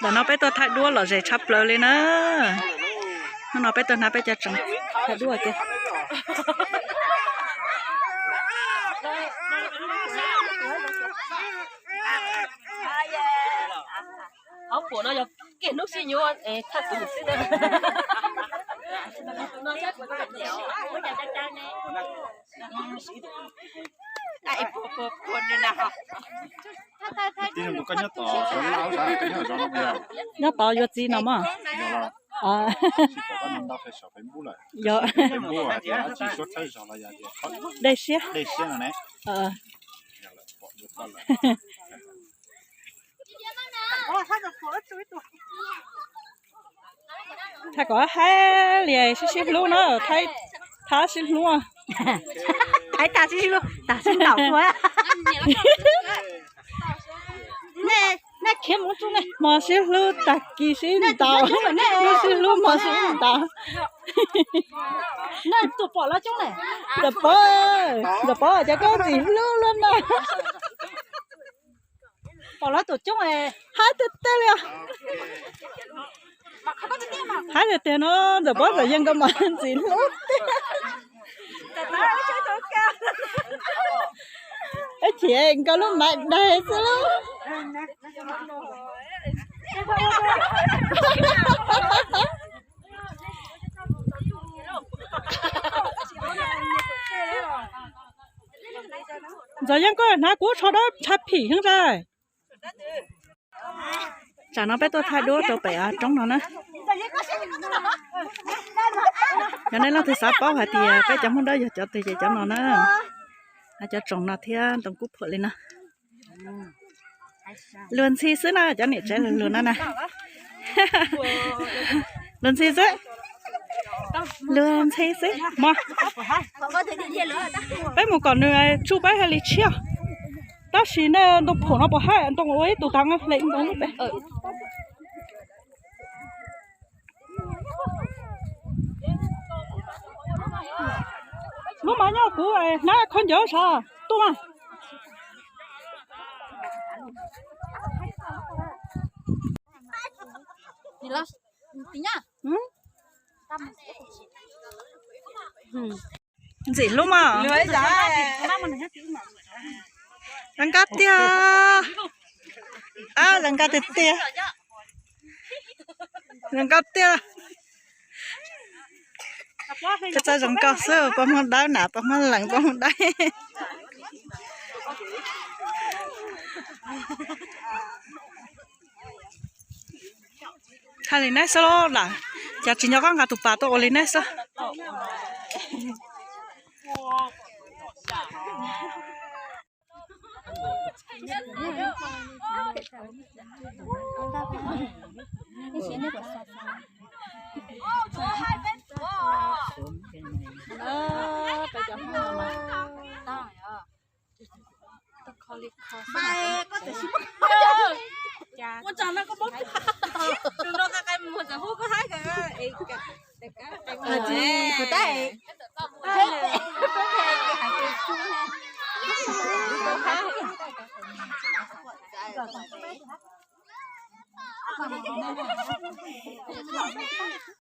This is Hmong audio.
Ntawm no peb tuaj thaij duab lom zem tshaj plaws li na. Hnub no peb tuaj hnav peb cov tsoos thaij duab tiag. Hauv puam no yog kiag hnub sib yuav es thaj tus xwb na. Nyob tod yuav txiv no mog. Yog. Dej siab. Thaij kom haib li sib sib hlub na, thaij tag sib hlub. Thaij tag sib hlub, tag sib ntaus tuaj. Nej khiav mus tsuj nej. Hmo sib hlub tag kis sib ntaus, hnub sib hlub hmo sib ntaus. Nej tus pom los coob ne. Ntxawm Pov, Ntxawm Pov cas koj ntxim hlub luaj na. Pom los tus coob. Haib tiag tiag li os. Haib tiag tiag no, Ntxawm Pov Ntxawm Yeej nkawd mas ntxim hlub tiag. Ib chim nkawd lub maiv daig xwb lauj. Ntxawm Yeej, koj hnav kuv tsho dawb tshav phim heev zais. Tsam no peb tuaj thaij duab rau pem roob no na. Yog nej leej twg xav paub hais tias peb cov Hmoob Dawb yog cov twg ces cov no na. Cov tsoos no thiab ntoo kub phuam li no. Luag ntxhi xwb na, cov niam tsev luag na na. Luag ntxhi xwb. Luag ntxhi xwb mog. Peb mus kom nws tsuj peb hais li tshiab. Tab sis nej ntoo phuam no puas haib, ntoo ua ib tug tag hle ntoo lub pem. Lub mas nyob kuv hnab khaub ncaws sav tuaj mas. Ntxim hlub mog. Zoo nkauj tiag. Zoo nkauj tiag tiag. Zoo nkauj tiag. Peb txoj zoo nkauj xwb, poj Hmoob Dawb na, poj Hmoob Lees, poj Hmoob Dawb. Thaij li neb xwb lauj, cas tsis nco qab nqa tus pas tuaj ua li neb xwb.